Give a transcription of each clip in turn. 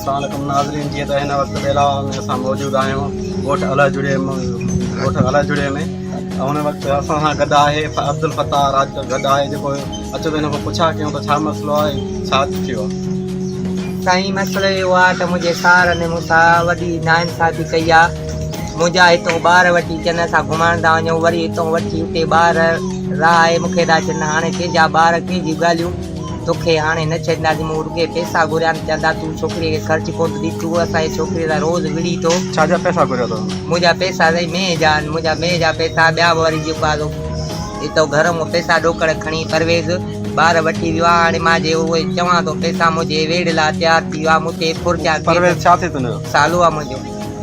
السلام عليڪم ناظرين جيئن ته هن وقت ٻيلاوال ۾ اسان موجود آهيون ڳوٺ اله جڙي ڳوٺ اله جڙي ۾ هن وقت اسان سان گڏ آهي عبدالفتاح راڄ گڏ آهي جيڪو اچو ته هن کان پڇا ڪيون ته ڇا مسئلو آهي ڇا ٿيو آهي. سائين مسئلو اهو آهي ته منهنجي ساهرن مون سان وڏي ناانصافي ڪئي آهي منهنجا هتون ٻار وٺي چن اسان گهمائڻ ٿا وڃون وري هتون وٺي اتي ٻار رهائي مون کي ٿا چن هاڻي ڪنهن جا ٻار ڪنهن جون ڳالهيون توکي هاڻي نه ڇڏينداسين مون رڳي پئسا گهريا آهن چوندا تون ڇوڪري کي خرچ ڪونه ٿو ڏين تون اسان جي ڇوڪري سان روز وڙهين ٿو. ڇا جا پئسا گهريا اٿو؟ منهنجا پئسا سائين مينهن جا آهن منهنجا مينهن جا پئسا ٻيا به وري جيڪو آهي سو هتو گهر مان پئسا ڏوڪڙ کڻي پرويز ٻار وٺي ويو آهي هاڻي مان جي اهي چوان ٿو پئسا منهنجي ويڙهه لاء تيار ٿي ويو آهي مون تي ڦر جا ڪيس پرويز ڇا ٿئي تنهنجو؟ سالو آهي منهنجو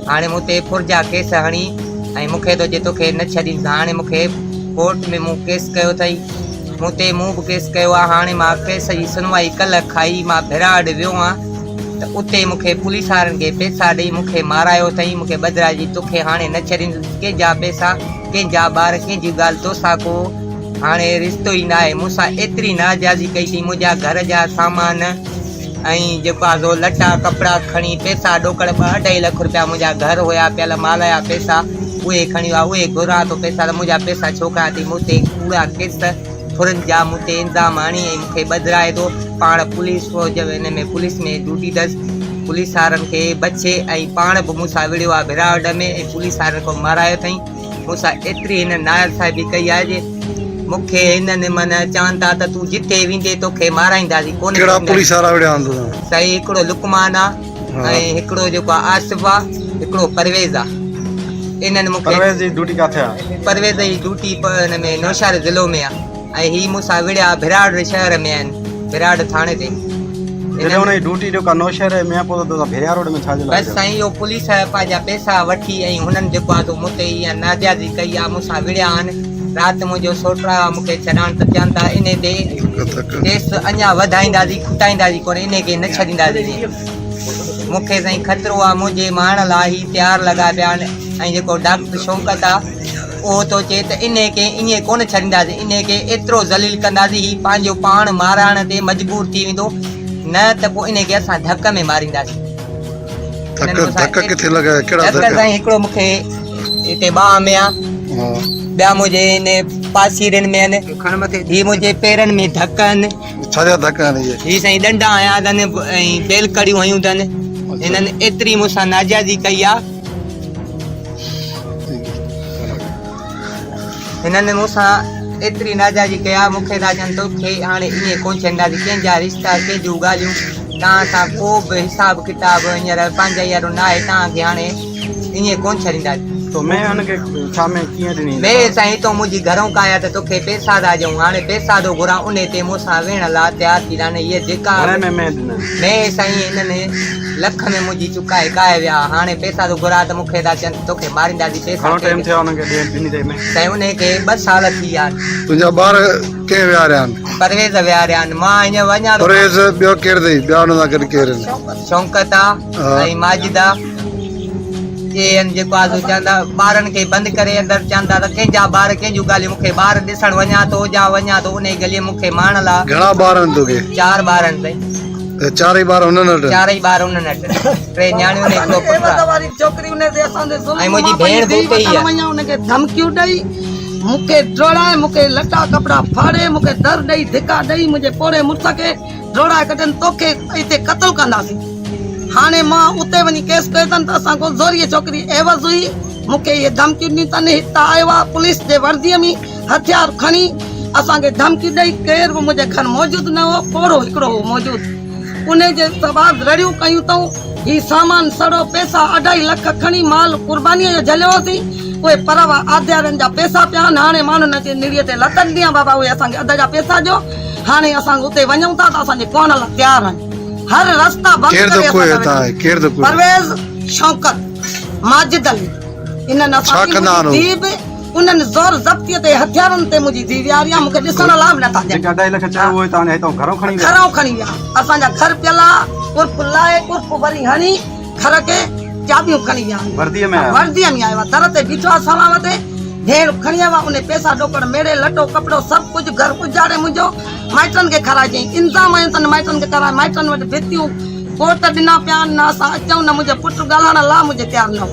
هاڻي مون تي ڦر جا ڪيس هڻي ۽ مون کي ٿو چئي توکي نه ڇڏيندس هاڻي مون کي ڪورٽ ۾ مون ڪيس ڪيو اٿئي مون تي مون به ڪيس ڪيو آهي هاڻي مان ڪيس جي سنوائي ڪلهه کائي مان ڀراڙ ويو آهيان ته اتي مون کي پوليس وارن کي پئسا ڏئي مون کي مارايو اٿئي مون کي ٻڌرائي جي توکي هاڻي نه ڇڏيندس ڪنهن جا پئسا ڪنهن جا ٻار ڪنهن جي ڳالهه توسان ڪو هاڻي رشتو ئي ناهي مون سان ايتري ناجائزي ڪئي اٿئي منهنجا گهر جا سامان ۽ جيڪو آهي سو لٽا ڪپڙا کڻي پئسا ڏوڪڙ ٻه اڍائي لک روپيا منهنجا گهر هيا پيل مال جا پئسا اهي کڻي ويا اهي گهران ٿو پئسا ته منهنجا پئسا ڇو کڻان ٿي مون تي ڪوڙا ڪيس ڦرن جا مون تي الزام هڻي ۽ مون کي ٻڌرائي ٿو پاڻ پوليس فوج ان ۾ پوليس ۾ ڊيوٽي اٿس پوليس وارن کي بڇي ۽ پاڻ به مون سان وڙهيو آهي ڀراوڊ ۾ ۽ پوليس وارن کان مارايو اٿائين مون سان ايتري هن ناانصافي ڪئي آهي جي مون کي هنن من چون ٿا ته تون جتي ويندي توکي مارائينداسين ڪونه ڪهڙا پوليس وارا وڙهيا آهن توسان؟ سائين هڪڙو لقمان آ ۽ هڪڙو جيڪو آ آصف آ هڪڙو پرويز آ انهن مون کي پرويز جي ڊيوٽي ڪاٿي آ؟ پرويز جي ڊيوٽي ان ۾ نوشهر ضلعو ۾ آ ۽ هي مون سان وڙهيا ڀراڙ شهر ۾ آهن ڀراڙ ٿاڻي تي. جڏهن ان جي ڊيوٽي جيڪا نوشهر ۾ آ پوء ته ڀريا روڊ ۾ ڇا جي لاء بس سائين اهو پوليس پنهنجا پئسا وٺي ۽ هنن جيڪو آ سو مون تي اها ناجائزي ڪئي آ مون سان وڙهيا آهن رات منهنجو سوٽ آيو آ مون کي ڇڏائڻ ته چون ٿا انهي تي ڪيس اڃا وڌائينداسين کٽائينداسين ڪونه انهي کي نه ڇڏينداسين مون کي سائين خطرو آ منهنجي مارڻ لاء هي تيار لڳا پيا آهن ۽ جيڪو ڊاڪٽر شوڪت آ اهو ٿو چئي ته انهي کي ائين ڪونه ڇڏينداسين، انهي کي ايترو ذليل ڪنداسين هي پنهنجو پاڻ مارائڻ تي مجبور ٿي ويندو، نه ته پوء انهي کي اسان ڌڪ ۾ مارينداسين. ڌڪ ڌڪ ڪٿي لڳا ڪهڙا ڌڪ؟ سائين هڪڙو مون کي هتي ٻانهن ۾ آ، ٻيا منهنجي هن پاسيرين ۾ آهن، هي منهنجي پيرن ۾ ڌڪ آهن. ڇا جا ڌڪ آهن اهي؟ هي سائين ڏنڊا هنيا اٿن ۽ بيلڪڙيون هنيون اٿن، هنن ايتري مون سان ناجائزي ڪئي آ. هنن مون سان ايتري ناجائزي ڪئي آهي، مون کي ٿا چون توکي هاڻي ائين ڪونه ڇڏينداسين، ڪنهن جا رشتا، ڪنهن جون ڳالهيون، توهان سان ڪو به حساب ڪتاب هينئر پنهنجائي وارو ناهي، توهان کي هاڻي ائين ڪونه ڇڏينداسين. تو مين هن کي ڇا مين ڪيئن ڏني؟ مين سائين تون منهنجي گهرئون ڪاهيا ته توکي پئسا ٿا ڏيون، هاڻي پئسا ٿو گهران، انهي تي مون سان ويهڻ لاء تيار ٿي رهن، هيء جيڪا گهڻي ۾ مين ڏني؟ مين سائين هنن لک ۾ منهنجي چڪائي ڪاهي ويا، هاڻي پئسا ٿو گهران ته مون کي ٿا چون ته توکي مارينداسين، پئسا گهڻو ڪنهن ٽيم ٿيو آهي انهن کي ڏني اٿئي مين؟ سائين انهي کي ٻه سال ٿي ويا آهن. تنهنجا ٻار ڪنهن ويهاريا آهن؟ پرويز ويهاريا آهن، مان هينئر وڃان ٿو. پرويز ٻيو ڪير اٿئي؟ ٻيا انهن سان گڏ ڪير آهن؟ شوڪت آ ۽ ماجد آ، اهي آهن جيڪو آ سو چون ٿا ٻارن کي بند ڪري اندر چون ٿا ته ڪنهن جا ٻار ڪنهن جون ڳالهيون مون کي ٻار ڏسڻ وڃان ٿو جا وڃان ٿو انهي گليء مون کي مارڻ لاء. گهڻا ٻار آهن توکي؟ چار ٻار آهن سائين. ته چارئي ٻار انهن وٽ آهن؟ چارئي ٻار انهن وٽ آهن. ٽي نياڻيون ۽ هڪڙو پٽ آهي. ۽ منهنجي ڀيڻ به اتي ئي آهي. ان کي ڌمڪيون ڏئي مون کي ڊوڙائي مون کي لٽا ڪپڙا ڦاڙي مون کي در ڏئي ڌڪا ڏئي منهنجي پوڙهي مڙس کي ڊوڙائي ڪڍن توکي اتي قتل ڪنداسين هاڻي مان اتي وڃي ڪيس ڪيو اٿن ته اسان کان زوريء ڇوڪري عيوض هئي مون کي اهي ڌمڪيون ڏنيون اٿن هت آيو آهي پوليس جي ورديء ۾ هٿيار کڻي اسان کي ڌمڪي ڏئي ڪير به منهنجي گهر موجود نه هو پوڙهو هڪڙو هو موجود انهي جي سوال رڙيون ڪيون اٿئون هي سامان سڙو پئسا اڍائي لک کڻي مال قربانيء جو جهليو هوسين اهي پراوا آڌيارن جا پئسا پيا آهن هاڻي ماڻهن اچي نڙيء تي لتن ڏيان بابا اهي اسان کي اڌ جا پئسا ڏيو هاڻي اسان اتي وڃون ٿا ته اسان جي ڪهڻ لاء تيار آهن هر رستا بند ڪير ٿو ڪري ڪوهي اسان هتان آهي ڪير ٿو ڪوهي پرويز شوڪت ماجد علي انهن ڇا اسان جي ڪندا آهن منهنجي ڌيء به انهن زور ضبطيء تي هٿيارن تي منهنجي ڌيء ويهاري آهي مون کي ڏسڻ لاء به نٿا ڏين. جيڪي اڍائي لک چيو اهي توهان جا هتان گهرئون کڻي ويا؟ گهرئون کڻي ويا. اسان جا گهر پيل آ، قرف لاهي قرف وري هڻي گهر کي چاٻيون کڻي ويا آهن. ورديء ۾ آيو؟ ورديء ۾ آيو آ. در تي بيٺو آ سواوء تي، ڀيڻ کڻي آيو آ، انهي پئسا ڏوڪڙ ميڙي لٽو ڪپڙو سڀ ڪجهه گهر اجاڙي منهنجو مائٽن کي کارائي چيائين انتظام آيو تن مائٽن کي کارائي مائٽن وٽ ڀتيون ڪوٽ ڏنا پيا آهن نه اسان اچون نه منهنجو پٽ ڳالهائڻ لاء منهنجي تيار نه هو.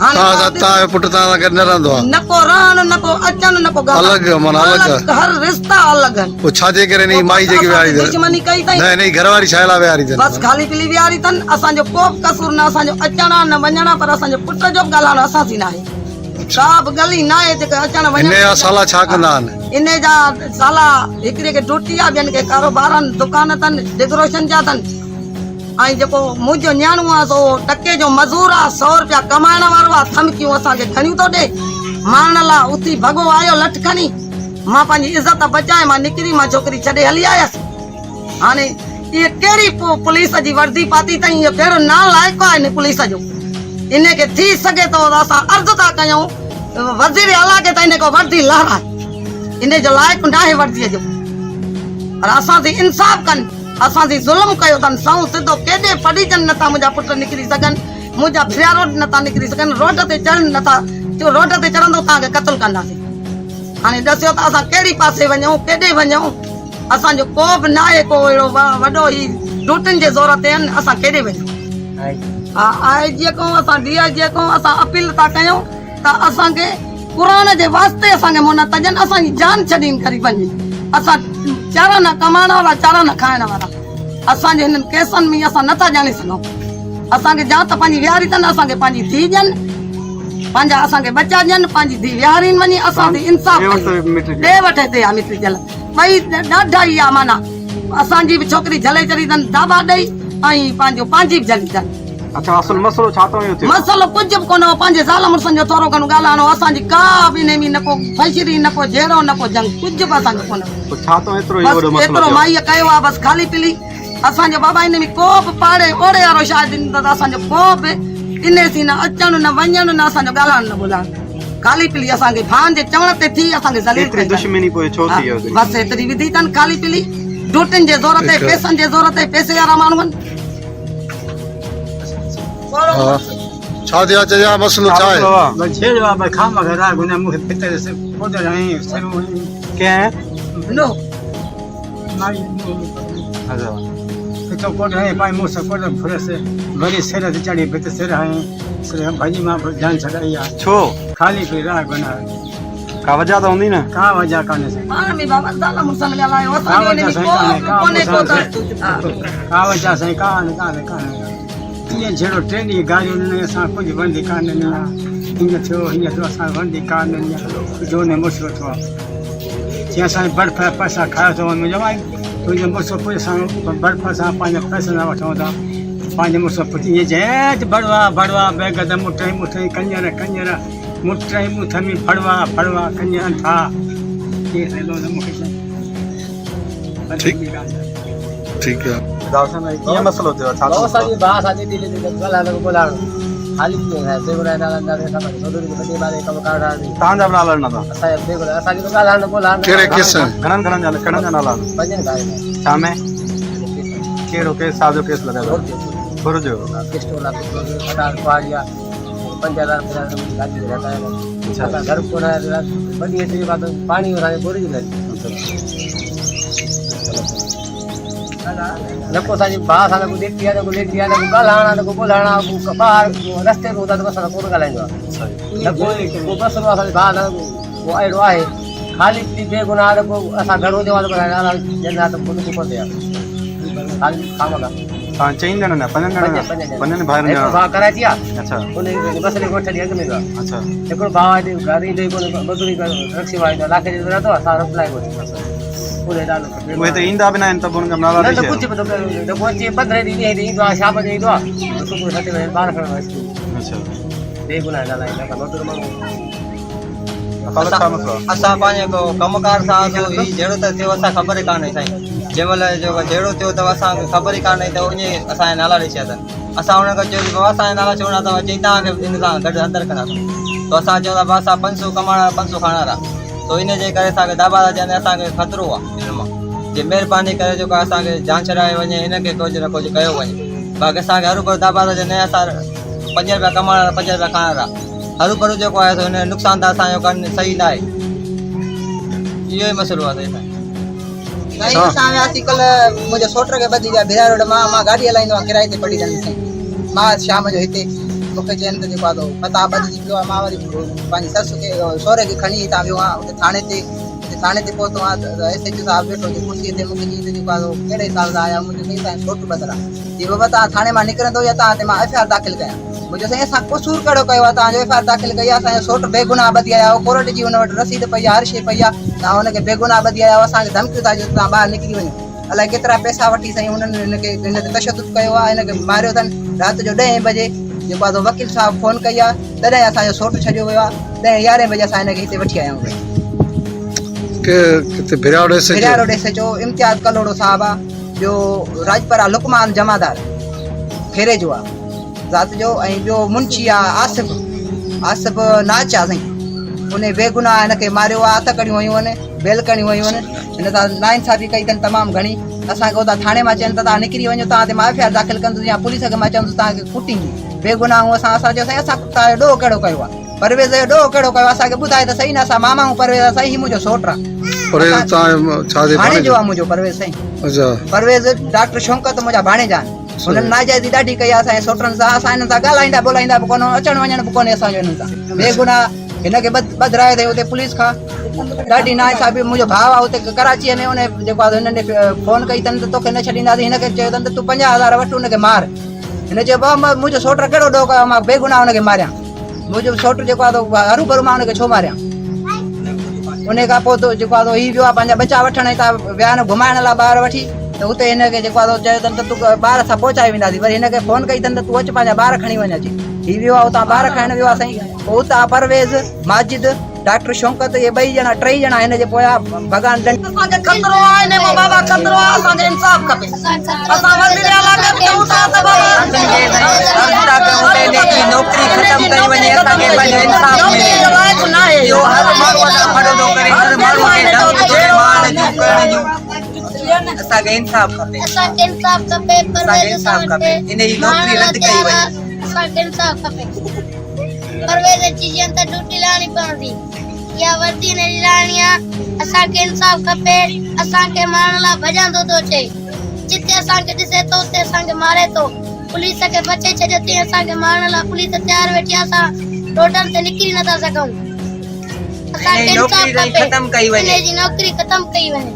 هاڻي توهان سان توهان جو پٽ توهان سان گڏ نه رهندو آهي؟ نه ڪو رهڻ نه ڪو اچڻ نه ڪو ڳالهائڻ. الڳ معنيٰ الڳ. هر رشتا الڳ آهن. پوء ڇا جي ڪري انهي مائي جيڪي ويهاري اٿن؟ دشمني ڪئي اٿئي. نه انهي گهر واري ڇا لاء ويهاري اٿن؟ بس خالي پلي ويهاري اٿن. اسان جو ڪو به قصور نه اسان جو اچڻ آهي نه وڃڻ آهي پر اسان جي پٽ جو به ڳالهائڻ اسان سين ناهي. ڪا به ڳالهه ئي ناهي جيڪا اچڻ وڃڻ. انهي جا سالا ڇا ڪندا آهن؟ انهي جا سالا هڪڙي کي ڊوٽي آهي ٻين کي ڪاروبار آهن دڪان اٿن ڊيڪوريشن جا اٿن. ۽ جيڪو منهنجو نياڻو آ سو ٽڪي جو مزور آ، سئو رپيا ڪمائڻ وارو آ، ڌمڪيون اسان کي گهڻيون ٿو ڏي. مارڻ لا اٿي ڀڳو آيو لٺ کڻي. مان پنهنجي عزت بچائي مان نڪري مان ڇوڪري ڇڏي هلي آيس. هاڻي اهي ڪهڙي پوليس جي وردي پاتي اٿئي اهو ڪهڙو نالائق آ ان پوليس جو. ان کي ٿي سگهي ٿو ته اسان عرض ٿا ڪيون وزير اعليٰ کي ته ان کان وردي لهرائي. ان جو لائق ناهي وردي جو. پر اسان سين انصاف ڪن. اسان سين ظلم ڪيو اٿن، سنئون سڌو ڪيڏي ڦڏيجن نٿا منهنجا پٽ نڪري سگهن، منهنجا ڀريا روڊ نٿا نڪري سگهن، روڊ تي چڙهن نٿا، چيو روڊ تي چڙهندو توهان کي قتل ڪنداسين. هاڻي ڏسيو ته اسان ڪهڙي پاسي وڃون، ڪيڏي وڃون، اسان جو ڪو به ناهي ڪو اهڙو وڏو هي ڊوٽين جي زور تي آهن، اسان ڪيڏي وڃون. آء جي کان اسان ڊي I جي کان اسان اپيل ٿا ڪيون ته اسان کي قرآن جي واسطي اسان کي منهن نه ڏين، اسان جي جان ڇڏين غريبن جي، اسان چار آنا ڪمائڻ وارا چار آنا کائڻ وارا، اسان جي هنن ڪيسن ۾ اسان نه ٿا ڄاڻي سگهون، اسان کي جا ته پنهنجي ويهاري اٿن اسان کي پنهنجي ڌيء ڏين، پنهنجا اسان کي ٻچا ڏين، پنهنجي ڌيء ويهارين وڃي اسان تي انصاف ڪريو، ڏي وٺ هتي آ مٽي ٿيل ٻئي ڏاڍا ئي آ معنيٰ اسان جي به ڇوڪري جهلي ڇڏي اٿن داٻا ڏئي ۽ پنهنجو پنهنجي به جهلي اٿن. اڇا اصل مسئلو ڇا ٿو اهو ٿيو؟ مسئلو ڪجهه به ڪونه هو پنهنجي زال مڙسن جو ٿورو گهڻو ڳالهائڻو هو اسان جي ڪا به انهي ۾ نه ڪو فشري نه ڪو جهيڙو نه ڪو جنگ ڪجهه به اسان جو ڪونه هو. پوء ڇا ٿو ايترو اهو وڏو بس مسئلو ايترو ٿيو؟ مائيء ڪيو آهي بس خالي پلي اسان جو بابا انهي ۾ ڪو به پاڙي اوڙي وارو شاهد ڏيندو ته اسان جو ڪو به انهي سين نه اچڻ نه وڃڻ نه اسان جو ڳالهائڻ نه ٻولهائڻ خالي پلي اسان کي ڀان جي چوڻ تي ٿي اسان کي ذليل ايتري ڪئي اٿن. دشمني پوء ڇو ٿي اهو بس ايتري وڌي اٿن خالي پلي ڊوٽين جي زور تي پئسن جي زور تي پئسي وارا ماڻهو آهن. ها ڇا ٿيو آ چچا مسئلو ڇا آهي؟ بس جهيڙو آ بس خام مخا راڳ هن مون کي ڀتر سي پوڌر هنئي سرون هنئي ڪنهن نو مائي ڀتو ڪوڏ هنئي پائي مون سان ڪوڏ ڦريس وري سر تي چڙهي ڀت سر هنئي سر ڀڄي مان جان ڇڏائي آ ڇو خالي پئي راڳ هن ڪا وجه ته هوندي نه ڪا وجه ڪانهي سائين پاڻ ۾ بابا زال مڙسن ڳالهايو اسان جو ان ۾ ڪو به ڪونهي ڪو ته ڪا وجه سائين ڪا نه ڪانه ڪانه ڪيئن جهيڙو ٽي ڏينهن گاريون ڏنائين اسان ڪجهه وندي ڪانه ڏني آ هيئن ٿيو هيئن ٿيو اسان وندي ڪانه ڏني آ جو نه مڙس ويٺو آ چي اسان برف جا پئسا کايو اٿو منهنجو ڀائي تنهنجو مڙس پڇ اسان برف اسان پنهنجا پئسا نه وٺون ٿا پنهنجي مڙس پڇ ائين چئي ته بڙوا بڙوا بيگت مٺئي مٺئي ڪنجر ڪنجر مٺئي مٺ ۾ ڦڙوا ڦڙوا ڪنجر انٿا ڪيئن سائين لوز مون کي چئي ٺيڪ ٺيڪ آ. ٻڌاء سائين ڪيئن مسئلو ٿيو آ ڇا ٿيو اسان جي ڀاء سان ڏيتي ليتي ڳالهائڻ لڳو ٻولهائڻ خالي ٿي ويو بي گناهه نالا ڏنا اسان پنهنجي سودو جي وڏي باري ڪم ڪار ٺاهڻ توهان جا به نالا ڏنا اٿا اسان جا بي گناهه اسان کي ڳالهائڻ ٻولهائڻ ڪهڙي ڪيس ۾ گهڻن گهڻن جا ڪهڙن جا نالا آهن پنجن ڀائرن جا ڇا ۾ ڪهڙو ڪيس ڇا جو ڪيس لڳايو اٿو ڦر جو پسٽول آ ڪٽار ڪهاڙي آ 5000 رپيا گاڏي هٽايا اسان گهر ڪونه آيا وڏي ايتري بات پاڻي اسان کي گهرج نه نه ڪو اسان جي ڀاء سان نه ڪو ڏيتي آ نه ڪو ليتي آ نه ڪو ڳالهائڻ آ نه ڪو ٻولهائڻ آ ڪو ٻاهر رستي ۾ هوندا ته اسان سان ڪونه ڳالهائيندو آ نه ڪو ڪو مسئلو اسان جي ڀاء سان ڪو اهڙو آهي خالي پلي بي گناهه نه ڪو اسان گهر هجي ته ڏين ها ته پوء ڪونه ٿئي ها خالي خامخا توهان چئن ڄڻن جا پنجن ڄڻن جا پنجن ڀائرن جا هڪڙو ڀاء ڪراچي آ اڇا ان مسئلي ڳوٺ ڏي اڳ ۾ ويو آ اڇا هڪڙو ڀاء هتي گهر ايندو ئي ڪونه مزوري ڪري رڪشي واري جو لاکي جو رهندو آ سارو پلائي ڳوٺ اهي ڏاڍو اهي ته ايندا به نه آهن ته به انهن جا نالا نه ڏئي نه ڪجهه به نه ڪو اچي پندرهين ڏينهن ويهين ڏينهن ايندو آ شام جو ايندو آ صبح ستين بجي ٻار کڻڻ اسڪول اڇا بي گناهه نالا آهن اسان مزدور ماڻهو عدالت ڇا مسئلو آ اسان پنهنجو ڪم ڪار سان آسو هي جهيڙو ته ٿيو اسان خبر ئي ڪانه سائين جنهن مهل جو جهيڙو ٿيو ته اسان کي خبر ئي ڪانه ته انهي اسان جا نالا ڏئي ڇڏيا اٿن اسان انهن کي چيو بابا اسان جا نالا ڇو ڏنا اٿو چئي توهان کي ان سان گڏ اندر ڪنداسون ته اسان چيو ته بابا اسان 500 ڪمائڻ وارا 500 کائڻ وارا تو ان جي ڪري اسان کي داٻا ٿا چون اسان کي خطرو آ ان مان جي مهرباني ڪري جيڪو اسان کي جان ڇڏائي وڃي ان کي ڪجهه نه ڪجهه ڪيو وڃي باقي اسان کي هروڀرو داٻا ٿا چون اسان 5 روپيا ڪمائڻ وارا 5 روپيا کائڻ وارا هروڀرو جيڪو آهي سو هن نقصان ته اسان جو ڪن صحيح ناهي اهو ئي مسئلو آهي سائين. سائين اسان وياسين ڪلهه منهنجي سوٽ کي ٻڌي ويا ڀيرا روڊ مان مان گاڏي هلائيندو آهيان ڪرائي تي پڙي ڏني سائين مان شام جو هتي مون کي چين ته جيڪو آهي پتا ٻڌجي پيو آهي مان وري پنهنجي سس کي سهري کي کڻي هتان ويو آهيان اتي ٿاڻي تي اتي ٿاڻي تي پهتو آهيان ته ايس ايچ او صاحب ويٺو هجي ڪرسي تي مون کي چيائين ته جيڪو آهي ڪهڙي حساب سان آيا مون چيو سائين تنهنجو سوٽ ٻڌل آهي چي بابا توهان ٿاڻي مان نڪرندو يا توهان تي مان ايف I R داخل ڪيان مون چيو سائين اسان قصور ڪهڙو ڪيو آهي توهان جو ايف I R داخل ڪئي آهي اسان جو سوٽ بيگناهه ٻڌي آيا آهيو ڪورٽ جي ان وٽ رسيد پئي آهي هر شيء پئي آهي توهان هن کي بيگناهه ٻڌي آيا آهيو اسان کي ڌمڪيون ٿا ڏيو ته توهان ٻاهر نڪري وڃو الائي ڪيترا پئسا وٺي سائين انهن هن کي هن تي تشدد ڪيو آهي هن کي ماريو اٿن رات جو ڏهين بجي جيڪو آهي سو وڪيل صاحب فون ڪئي آهي تڏهن اسان جو سوٽ ڇڏيو ويو آهي ڏهين يارهين بجي اسان هن کي هتي وٺي آيا آهيون. ڪي ڪٿي Bhiria road S H O Bhiria road S H O Imtiaz Kalhoro صاحب آ ٻيو راڄپر آ لقمان جمعدار کيري جو آ ذات جو ۽ ٻيو منشي آ آصف آصف ناچ آ سائين ان بيگناهه هن کي ماريو آ هٿ ڪڙيون هيون آهن بيل ڪڙيون هيون آهن هن سان ناانصافي ڪئي اٿن تمام گهڻي اسان کي اتان ٿاڻي مان چين ته توهان نڪري وڃو توهان تي مان ايف I R داخل ڪندس يا پوليس کي مان چوندس توهان کي ڪٽيندي بيگناهه آهيون اسان اسان چيو سائين اسان توهان جو ڏوهه ڪهڙو ڪيو آ پرويز جو ڏوهه ڪهڙو ڪيو آ اسان کي ٻڌاء ته صحيح نه اسان ماما آهيون پرويز جا سائين هي منهنجو سوٽ آ پرويز توهان ڇا ٿي ڀاڻيجو آ منهنجو پرويز سائين اچھا پرويز ڊاڪٽر شوڪت منهنجا ڀاڻيجا آهن هنن ناجائزي ڏاڍي ڪئي آ اسان جي سوٽن سان اسان هنن سان ڳالهائيندا ٻولهائيندا به ڪونه اچڻ وڃڻ به ڪونهي اسان جو هنن سان بيگناهه هن کي ٻڌرايو اٿئي اتي پوليس کان ڏاڍي ناانصافي منهنجو ڀاء آ اتي ڪراچيء ۾ ان جيڪو آ هنن ڏي فون ڪئي اٿن ته توکي نه ڇڏينداسين هن کي چيو اٿن ته تون 50,000 وٺ ان کي مار هن چيو بابا منهنجو سوٽ ڪهڙو ڏوهه ڪيو مان بيگناهه ان کي ماريان منهنجو سوٽ جيڪو آ هرو ڀرو مان ان کي ڇو ماريان ان کان پوء جيڪو آ هي ويو آ پنهنجا ٻچا وٺڻ هتان ويا آهن گهمائڻ لاء ٻار وٺي ته اتي هن کي جيڪو آ چيو اٿن ته تون ٻار اسان پهچائي وينداسين وري هن کي فون ڪئي اٿن ته تون اچ پنهنجا ٻار کڻي وڃ اچي هي ويو آ اتان ٻار کڻڻ ويو آ سائين پوء اتان پرويز ماجد ڊاڪٽر شوڪت اهي ٻئي ڄڻا ٽئي ڄڻا هن جي پويان ڀڳا ڏنڊ. اسان کي خطرو آ انهي مان بابا خطرو آ اسان کي انصاف کپي اسان وزير اعليٰ کي به چئون ٿا ته بابا اسان کي سائين عرض ٿا ڪيون ته انهي جي نوڪري ختم ڪئي وڃي اسان کي پنهنجو انصاف ملي اهو هر ماڻهو سان ڦڏو ٿو ڪري هر ماڻهو کي ڌمڪيون ٿو ڏي مارڻ جون ڪرڻ جون اسان کي انصاف کپي اسان کي انصاف کپي اسان کي پرويز انصاف کپي انهي جي نوڪري رد ڪئي وڃي اسان کي انصاف کپي پرويز اچي جيئن ته ڊيوٽي لاهڻي پوندي اها وردي نه لاهڻي آ اسان کي انصاف کپي اسان کي مارڻ لاء ڀڄندو ٿو اچي جتي اسان کي ڏسي ٿو اتي اسان کي ماري ٿو پوليس کي بچي ڇڏيو تئين اسان کي مارڻ لاء پوليس تيار ويٺي آ اسان روڊن تي نڪري نٿا سگهون اسان انهي کي انصاف نوڪري کپي ختم ڪئي وڃي. انهي جي نوڪري ختم ڪئي وڃي.